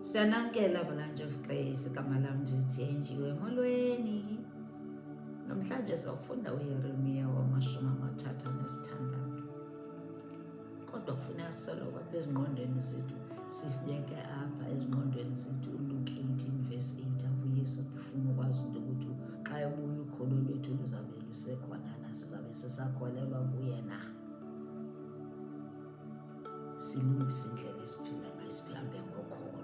Siyanamkela Avalanche of Grace, igama lam ndiThenjiwe. Molweni. Namhlanje sawufunda uYeremiya wama-36. Kodwa kufuneka sisoloko apha ezingqondweni zethu, sibeke apha ezingqondweni zethu uLuke 18 verse 8, apho uYesu efuna ukwazi into yokuthi xa ebuya ukholo lwethu luzawube lusekhona na, sizawube sisakholelwa kuye na. Silungise indlela esiphila ngayo, sihambe ngokholo,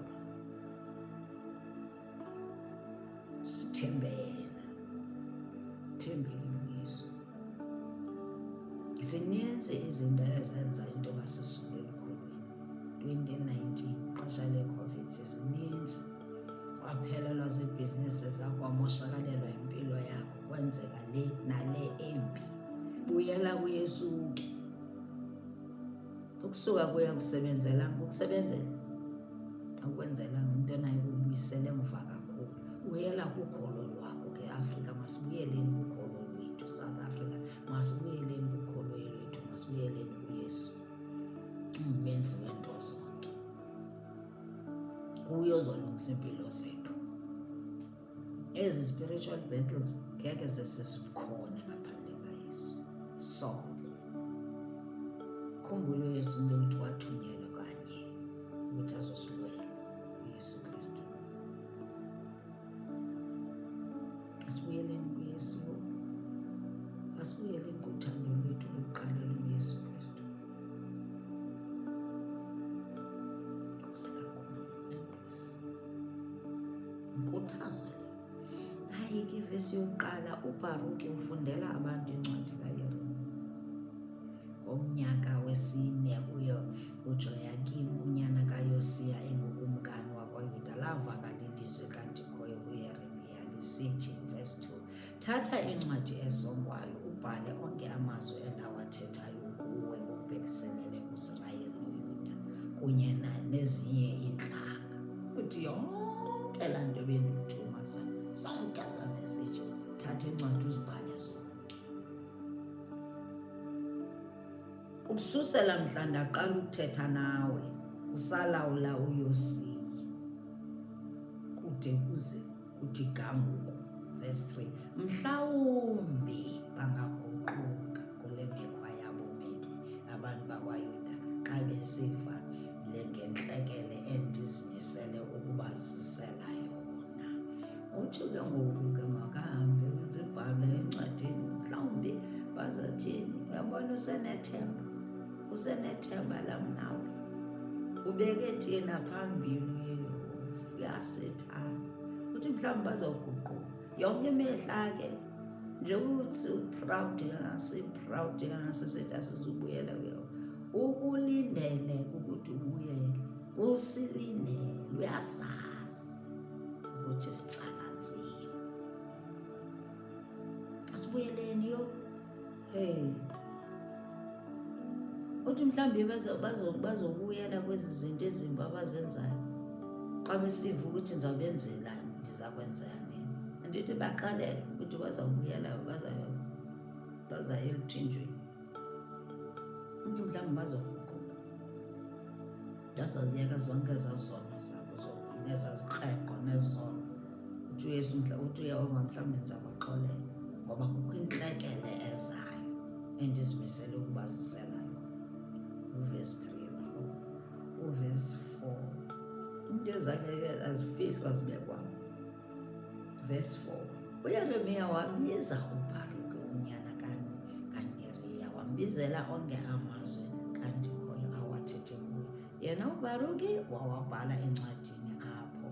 sithembe yena, thembekile uYesu. Zininzi izinto ezenza into yoba sisuke elukholweni. 2019, xesha leCOVID, zininzi. Waphelelwa ziibhizinisi zakho, wamoshakalelwa yimpilo yakho, kwenzeka le nale embi. Buyela kuYesu ke. Ukusuka kuya kusebenzelanga, ukusebenzela akwenzelanga into nayo kubuyisele emva kakhulu. Buyela kukholo lwakho ke Afrika, masibuyeleni kukholo lwethu. South Africa, masibuyeleni kukholo lwethu, masibuyeleni kuYesu, ummenzi wento zonke. Kuye ozolungisa iimpilo zethu. Ezi spiritual battles ngeke zesizikhone ngaphandle kaYesu sonke. Khumbula uYesu into yokuthi wathunyelwa kanye ukuthi azosilwela, uYesu Kristu. Asibuyeleni kuYesu, asibuyeleni kuthando lwethu lokuqala luYesu Kristu. Nkosi kakhulu, enkosi. Inkuthazo le. Hayi ke ivesi yokuqala, uBharuki ufundela abantu incwadi kaYeremiya. Ngomnyaka wesine uyo uJoyakim unyana kaYosiya engukumkani wakwaYuda, lavakala ilizwi kaNdikhoyo kuYeremiya lisithi, verse 2, Thatha incwadi esongwayo ubhale onke amazwi endawathethayo kuwe ngokubhekiselele kuSirayeli noYuda kunye nezinye iintlanga. Uthi yonke laa nto bendikuthuma zonke ezaa messages, thatha incwadi uzibhale zonke. Ukususela mhla ndaqala ukuthetha nawe usalawula uYosiya kude kuze kuthi ga ngoku. Verse 3, mhlawumbi bangaguquka kule mikhwa yabo mibi abantu bakwaYuda xa besiva le ngentlekele endizimisele ukubazisela yona. Uthi ke ngoku ke makahambe zibhalwe encwadini, mhlawumbi bazathini. Uyabona, usenethemba, usenethemba lam nawe. Ubeke thina phambili uYehova, uyasithanda. Uthi mhlawumbi bazawuguquka yonke imihla ke. Njengoba uthi uproud kangaka, proud kangaka, sithi asizubuyela kuYehova. Ukulindele ukuthi ubuyele, usilindele, uyasazi ukuthi sitsala nzima. Asibuyeleni yo. Hey. Uthi mhlawumbi bazobuyela kwezi zinto ezimbi abazenzayo xa besiva ukuthi ndizawubenzelani, ndiza kwenzani. Andithi baxelele ukuthi bazawubuyela, bazaya eluthinjweni. Uthi mhlawumbi bazoguquka, bazaziyeka zonke ezaa zono zabo nezaa zikreqo nezono. Uthi uYesu, uthi uYehova mhlawumbi ndizabaxolela ngoba kukho intlekele ezayo endizimisele ukubazisela yona. Uvesi 3 lowo, uvesi 4. Into ezakhe ke azifihlwa, zibekwa. Verse 4, uYeremiya wabiza uBharuki unyana kaNeriya, wambizela onke amazwi kaNdikhoyo awathethe kuye. Yena uBharuki wawabhala encwadini apho.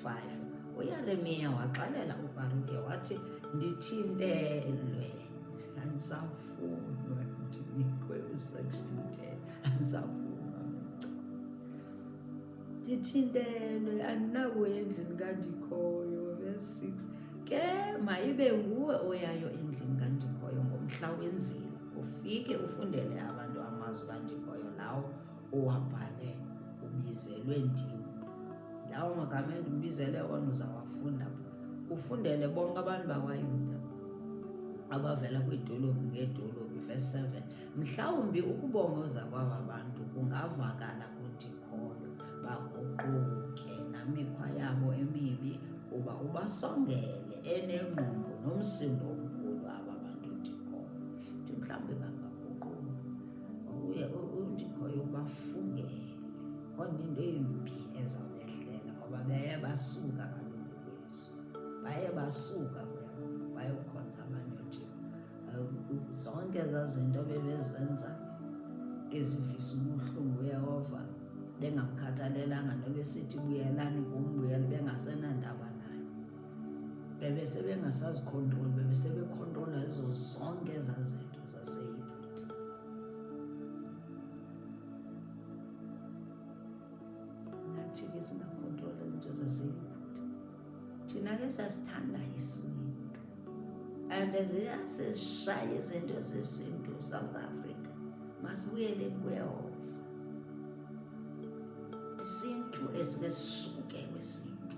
5 uYeremiya waxelela uBharuki wathi, ndithintelwe, andisafunwa, ndinikwe usection 10, andisafunwa. Ndithintelwe, andinakuya endlini kaNdikhoyo. Verse 6, ke mayibe nguwe oyayo endlini kaNdikhoyo ngomhla wenzila, ufike ufundele abantu amazwi kaNdikhoyo lawo uwabhale ubizelwe ndim. Lawo magama endikubizele wona uzawafunda, ufundele bonke abantu bakwaYuda abavela kwiidolophu ngeedolophu. Verse 7, mhlawumbi ukubongoza kwaba bantu kungavakala kuNdikhoyo, baguquke, nami Kuba ubasongele enengqumbo nomsindo omkhulu aba bantu ndikhoyo. Ndithi mhlawumbi bangaguquka. Uye uNdikhoyo ubafungele khona into embi ezawubehlela ngoba baye basuka kaloku kwezwi. Baye basuka kuYehova bayokhonza abanye oothixo. Zonke ezaa zinto bebezenza ezivisa ubuhlungu uYehova bengamkhathalelanga noba esithi buyelani kum, buyela, bengasenandaba naye. Bebesebengasazikhontroli, bebesebekhontrolwa yizo zonke ezaa zinto zaseYiputa. Nathi ke singakhontrola izinto zaseYiputa. Thina ke sasithanda isintu and ziyasishaya izinto zesintu South Africa. Masibuyeleni kuYehova. Isintu esike sisuke kwesintu.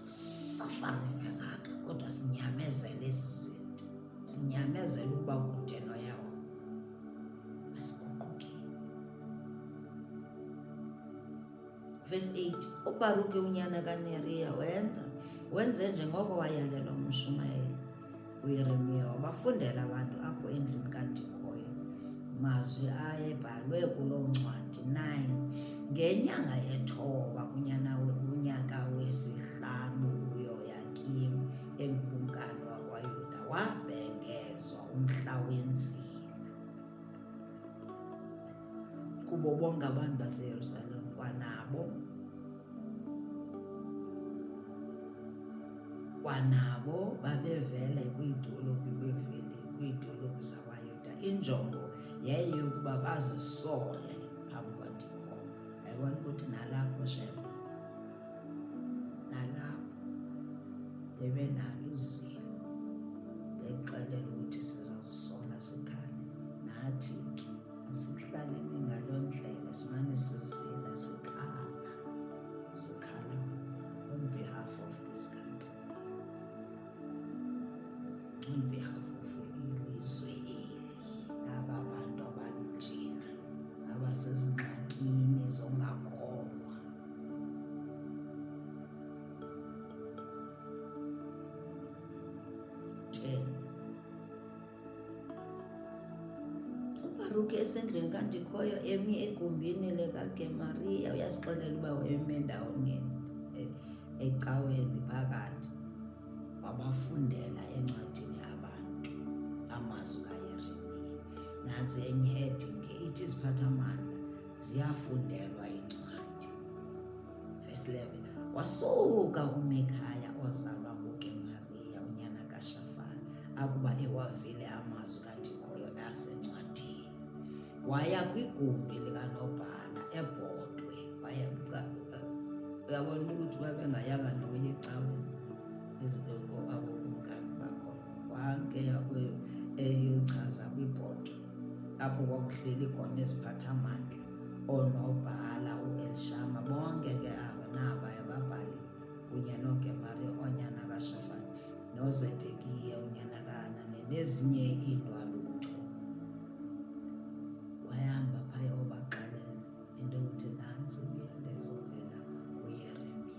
Suffering kangaka kodwa sinyamezele esi sintu. Sinyamezele ukuba kude noYehova. Masiguqukeni. Verse 8 uBharuki unyana kaNeriya wenza wenze njengoko wayalelwa ngumshumayeli uYeremiya wabafundela abantu apho endlwini kaNdikhoyo mazwi ayebhalwe kuloo ncwadi 9 ngenyanga yethoba kunyana kunyaka wesihlanu uYoyakim engukumkani wakwaYuda wabhengezwa umhla wenzila kubo bonke abantu baseYerusalem kwanabo kwanabo babevele kwiidolophu kwiiveli kwiidolophu zakwaYuda. Injongo yayiyokuba bazisole phambi kwaNdikhoyo. Yayibona ukuthi nalapho shem, nalapho bebenalo uzilo, bexelela ukuthi sizazisola sikhale. Nathi ke asihlaleni ngaloo ndlela, simane sizila sikhala, sikhala on behalf of this country, on behalf of ilizwe eli, aba bantu abanjena abasezingxakini zongakholwa. Ten. UBharuki esendlwini kaNdikhoyo emi egumbini likaGemariya, uyasixelela uba wayemi ndawoni ecaweni phakathi, wabafundela encwadini abantu amazwi kaYeremiya. Nantsi enye ethi ke ithi iziphathamandla ziyafundelwa incwadi. Verse 11 Wasuka uMikhaya ozalwa nguGemariya unyana kaShafan akuba ewavile amazwi kaNdikhoyo asencwadini, waya kwigumbi likanobhala ebhotwe. Waya, uyabona ukuthi babengayanga nokuya ecaweni abo kumkani bakhona, wanke eyochaza kwibhotwe apho kwakuhleli khona iziphathamandla, oonobhala, uElishama, bonke ke aba nabaya babhali kunye noGemariya oonyana kaShafan noZedekiya unyana kaHanani nezinye iindwalutho. Wayehamba phaya obaxelela into yokuthi nantsi umyalezo ovela kuYeremiya.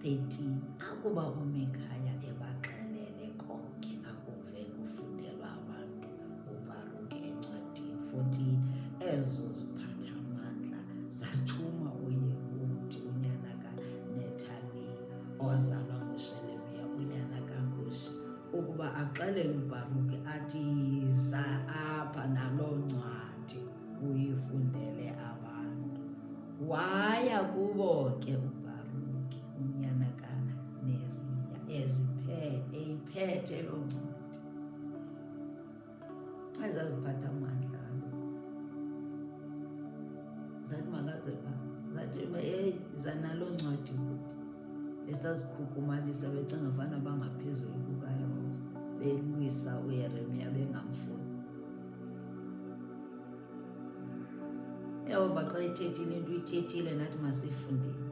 13 Akuba uMikhaya ebaxelele konke akuve kufundelwa abantu uBharuki encwadini, 14 ezo ziphathamandla zathuma uYehudi unyana kaNethaniya ozalwa nguShelemiya unyana kaKushi ukuba axelele uBharuki athi, Yiza apha naloo ncwadi uyifundele abantu. Waya kubo ke uBharuki unyana kaNeriya eziphethe eyiphethe loo ncwadi. Ezaziphatha amandla kaloku zathi makaze pha, zathi heyi, yiza naloo ncwadi kude. Besazikhukumalisa becinga fana bangaphezulu kukaYehova, belwisa uYeremiya bengamfuni. Yehova xa ethethile into uyithethile, nathi masifundeni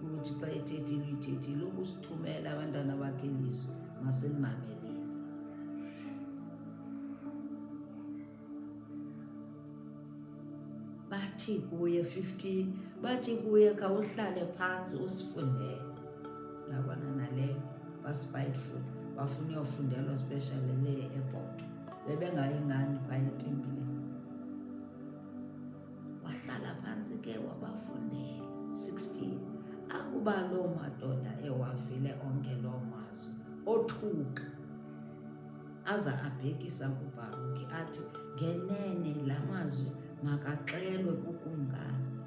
ukuthi xa ethethile uyithethile. Ukusithumela abantwana bakhe ilizwi, masilimameleni. Bathi kuye 15 bathi kuye khawuhlale phantsi usifundele. Yabona naleyo ba-spiteful bafuna uyofundelwa special le ebhodo. Bebengayi ngani phaya etempileni. Wahlala phantsi ke wabafundela. 16 Akuba loo madoda ewavile onke loo mazwi, othuka aza abhekisa kuBharuki athi, Ngenene la mazwi makaxelwe kukumkani.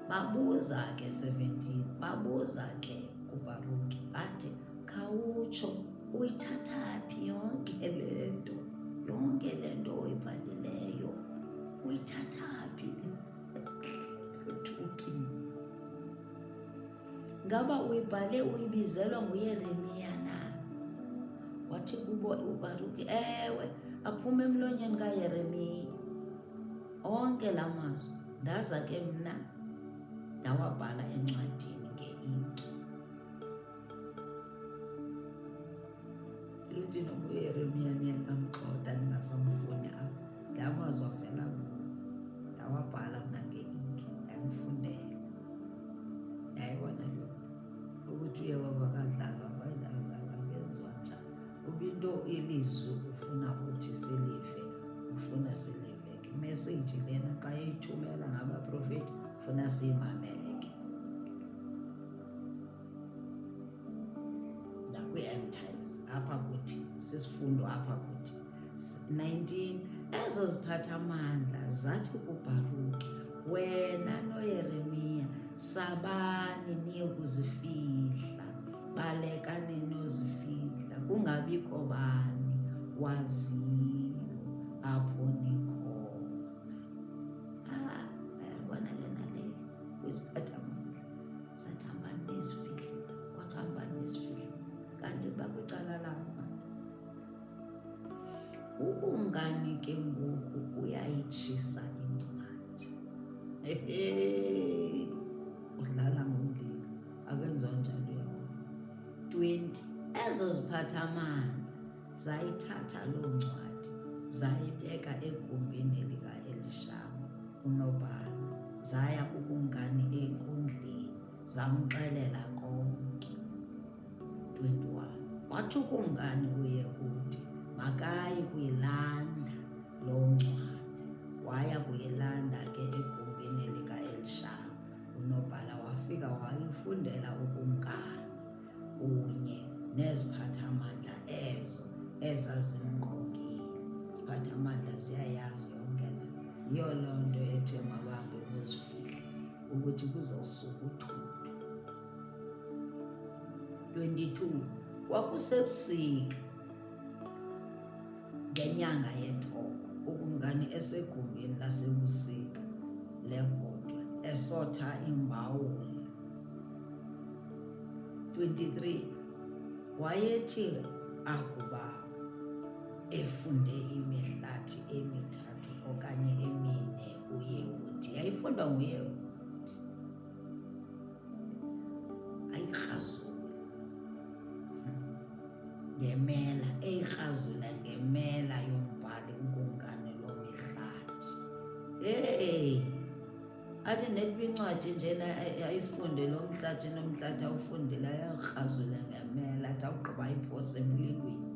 Babuza ke 17 babuza ke kuBharuki bathi, Khawutsho, uyithatha phi yonke le nto? Yonke le nto oyibhalileyo uyithatha phi? Uthukile. Ngaba uyibhale uyibizelwa nguYeremiya na? Wathi kubo uBharuki, ewe, aphuma emlonyeni kaYeremiya onke la mazwi, ndaza ke mna ndawabhala encwadini ngeinki. Uthi noba uYeremiya niye namgxotha ningasamfuni apha, la mazwi avela kuye, ndawabhala mna ngeinki ndanifundela. Yayibona le ukuthi uYehova akadlalwa, akenziwa njalo. Uba into ilizwi ufuna uthi silive, ufuna silive ke. Imeseyiji lena xa eyithumela ngabaprofeti ufuna siyimamele ke. Nakwii-end times apha kuthi sisifundo apha kuthi. 19 ezo ziphathamandla zathi kuBharuki, wena noYeremiya sabani niye kuzifihla, balekani niyozifihla, kungabikho bani waziyo apho nikhona. Ah, yabona ke nale kwiziphathamandla sathi hambani nizifihle, kodwa hambani nizifihle kanti bakwicala labo abantu. Ukumkani ke ngoku uyayitshisa incwadi. Hehe, udlala ngomlilo, akenziwa njalo uYehova. 20 ezo ziphathamandla zayithatha loo ncwadi zayibeka egumbini likaElishama unobhala, zaya kukumkani enkundleni zamxelela konke. 21 Wathi ukumkani uYehudi makaye kuyilanda loo ncwadi. Waya kuyilanda ke egumbini likaElishama unobhala, wafika wayifundela ukumkani kunye neziphathamandla ezo ezazimngqongile. Iziphathamandla ziyayazi yonke le. Yiyo loo nto ethe mabahambe bozifihla ukuthi kuzawusuka uthuthu. 22 Kwakusebusika ngenyanga yethoba, ukumkani esegumbini lasebusika lebhotwe esotha imbawula. 23 Wayethi akuba efunde imihlathi emithathu okanye emine uYehudi, yayifundwa nguYehudi, ayikrazule ngemela, eyikrazula ngemela yombhali ukumkani loo mihlathi. Hey! Athi nekuba incwadi njena ayifunde lo mhlathi nomhlathi awufundile ayakrazula ngemela athi awugqiba ayiphose emlilweni.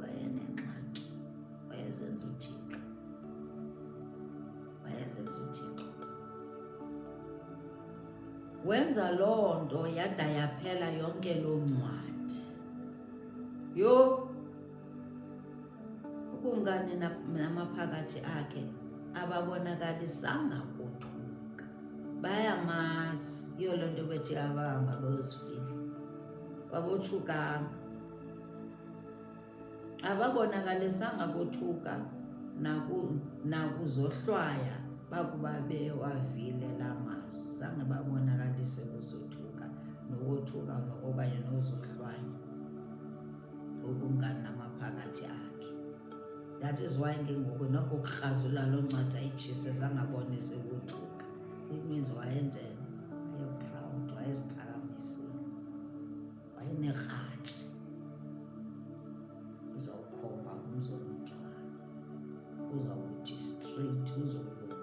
Wayenengxaki, wayezenza uThixo, wayezenza uThixo. Wenza loo nto yada yaphela yonke loo ncwadi. Yho! Ukumkani namaphakathi akhe ababonakalisanga kothuka. Bayamazi, yiyo loo nto bethi abahamba bayozifihla. Babothukanga. Ababonakalisanga kothuka nakuzohlwaya bakuba bewavile la mazwi. Zange babonakalise kuzothuka nokothuka okanye nozohlwaya ukumkani namaphakathi akhe. That is why ke ngoku nokukrazula loo ncwadi ayitshise zangabonise ukothuka. It means wayenjena, wayeproud, wayeziphakamisile. Wayenekratshi. Uzawukhomba kumzolutywala. Uzawuthi straight uzolunga.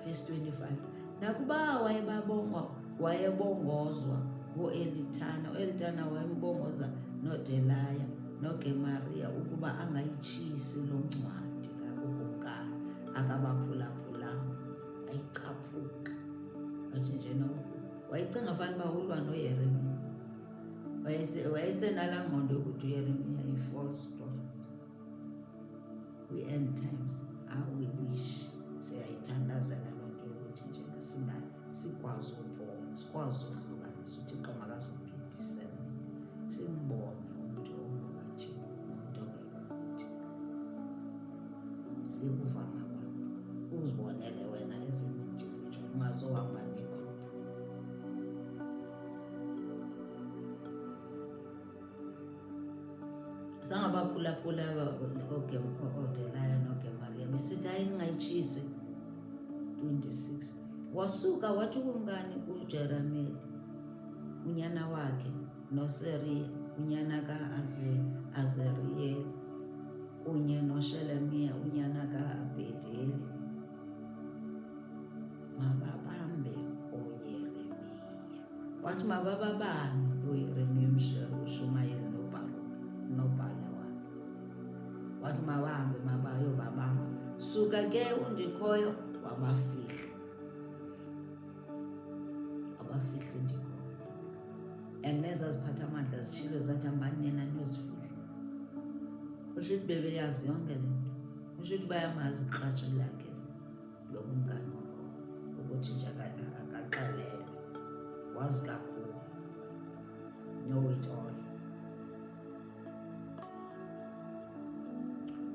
Verse 25. Nakuba wayebabongwa wayebongozwa nguElitana, uElitana wayembongoza noDelaya noGemariya ukuba angayitshisi loo ncwadi kakumkani, akabaphulaphulanga, ayicaphuka. Wathi nje no, wayecinga fanuba ulwa noYeremiya. Wayesenalaa ngqondo yokuthi uYeremiya yi-false prophet. Kwi-end times, how we wish, siyayithandazela loo nto yokuthi njena sikwazi ubona, sikwazi uhlukanisa. UThixo makasiphe i-discernment, simbone umntu ongokaThixo nomntu ongekakuThixo. Sikuva ngabantu, uzibonele wena as an individual, ungazohamba negroup. Sangabaphulaphula ooDelaya noGemariya besithi, hayi, ningayitshisi. 26 Wasuka wathi ukumkani kuJerameli unyana wakhe noSeriya unyana ka-Azeriyeli kunye noShelemiya unyana ka-Abhedeli, mababambe ooYeremiya. Wathi mabababambe uYeremiya umshumayeli noBharuki unobhala wakhe. Wathi mabahambe mabayobabamba. Suka ke uNdikhoyo wabafihla, wabafihla uNdikhoyo. And nezaa ziphathamandla zitshilo zathi, hambani nina niyozifihla. Kusho ukuthi bebeyazi yonke le nto, kusho ukuthi bayamazi ikratshi lakhe lo kumkani wakho, ukuthi nje akaxelelwe, wazi kakhulu, know it all.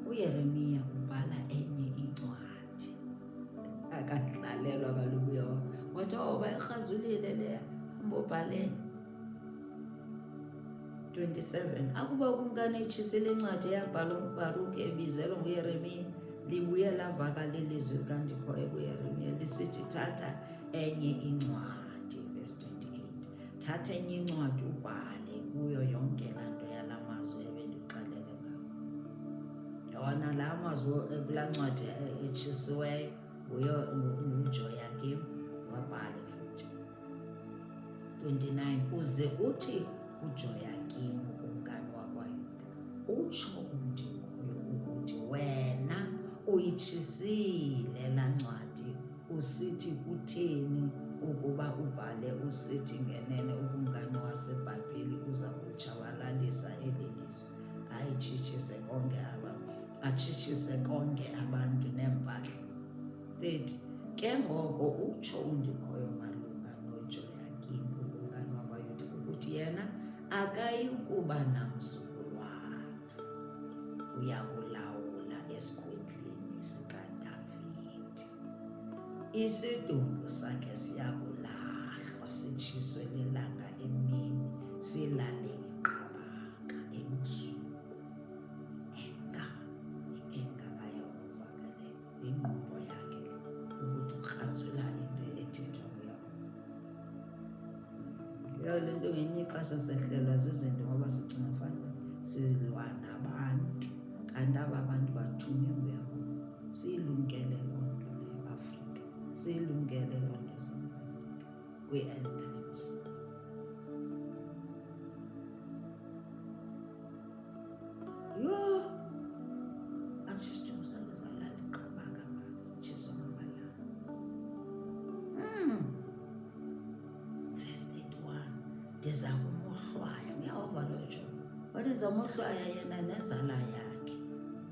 UYeremiya ubhala enye incwadi, akadlalelwa kaloku uYehova. Wathi, oh, bayikrazulile leya, hambobhaleni. 27 Akuba ukumkani etshisile incwadi eyabhalwa nguBharuki ebizelwa nguYeremiya, libuye lavakala ilizwi likaNdikhoyo kuYeremiya lisithi, thatha enye incwadi. Verse 28, thatha enye incwadi ubhale kuyo yonke laa nto yala mazwi ebendikuxelele ngawo. Yona laa mazwi kulaa ncwadi etshisiweyo nguJoyakim, wabhale futhi. 29 Uze uthi kuJoyakim ukumkani wakwaYuda, utsho uNdikhoyo ukuthi, wena uyitshisile laa ncwadi, usithi kutheni ukuba ubhale usithi ngenene ukumkani waseBhabheli uza kutshabalalisa eli lizwe, ayitshitshise konke aba atshitshise konke abantu neempahla. 30 Ke ngoko utsho uNdikhoyo malunga noJoyakim ukumkani wakwaYuda ukuthi yena akayi kuba namzukulwana uya kulawula esikhundleni sikaDavide. Isidumbu sakhe siya kulahlwa sitshiswe lilanga emini, silale iqabaka ebusuku. Enga, enga kaYehova ke leyo. Yingqumbo yakhe le, ukuthi ukrazula into ethethwa nguYehova. Leyo le nto, ngelinye ixesha sehlelwa zizinto ngoba sicinga fanuba silwa nabantu, kanti aba bantu bathunywe nguYehova. Siyilumkele loo nto leyo, Afrika, siyilumkele loo nto singaAfrika kwii-end times. Yho, atsho isidumbu sakhe salala iqabaka phaa, sitshiswa ngamalanga. Verse 31, ndiza kumohlwaya, nguYehova lotsho. Wathi ndiza kumohlwaya yena nenzala yakhe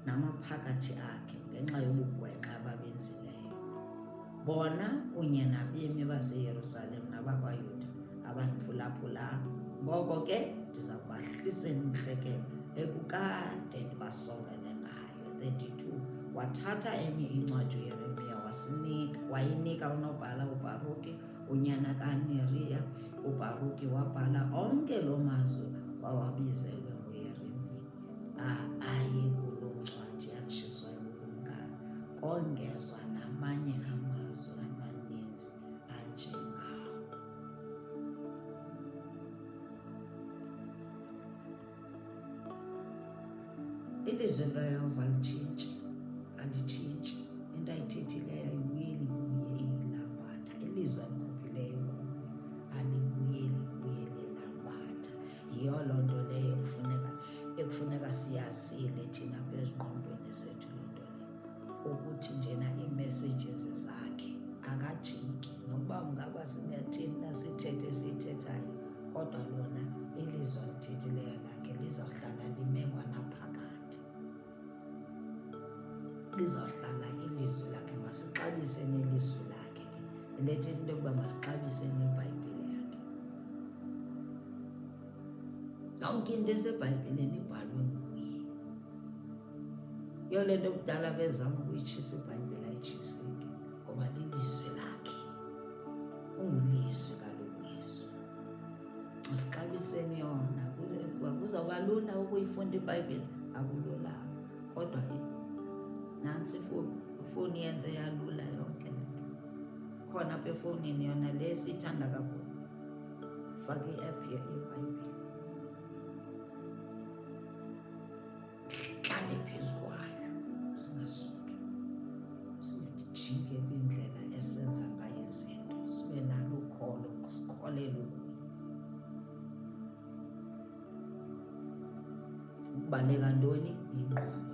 namaphakathi akhe ngenxa yobugwenxa ababenzileyo. Bona kunye nabemi baseYerusalem nabakwaYuda abandiphulaphulanga. Ngoko ke ndiza kubahlisela intlekele ekukade ndibasongele ngayo. 32 Wathatha enye incwadi uYeremiya wasinika, wayinika unobhala uBharuki unyana kaNeriya. UBharuki wabhala onke loo mazwi wawabizelwe nguYeremiya ayekuloo ncwadi yatshiswa yobukumkani, kongezwa namanye amazwi amaninzi anjengawo. Ilizwi likaYehova alitshintshi, alitshintshi. Into ayithethileyo ayibuyeli kuye ilambatha. Ilizwi alikhuphileyo kuye alibuyeli kuye lilambatha. Yiyo loo nto leyo ekufuneka ekufuneka siyazile thina apha ezingqondweni zethu le nto le, ukuthi njena ii-messages zakhe akajiki. Nokuba ngaba singathini na sithethe esiyithethayo, kodwa lona ilizwi alithethileyo lakhe lizawuhlala lime ngwanaphakade. Lizawuhlala ilizwi lakhe. Masixabise nelizwi lakhe ke. Lethetha into yokuba masixabise neBhayibhile yakhe. Yonke into eseBhayibhileni ibhalwe nguye. Yiyo le nto kudala bezama ukuyitshisa iBhayibhile ayitshiseki ngoba lilizwi lakhe. Ungulizwi kaloku uYesu. Masixabiseni yona. Kuzawuba lula ukuyifunda iBhayibhile, akululanga. Kodwa ke nantsi ifowuni, ifowuni yenze yalula yonke le nto. Khona apha efowunini yona le siyithanda kakhulu, faka i-app yeBhayibhile, hlale phezu kwayo, singasuki sijike kwindlela esenza ngayo izinto, sibe nalo ukholo, sikholelwe kuye. Ukubaleka ntoni? Ingqumbo.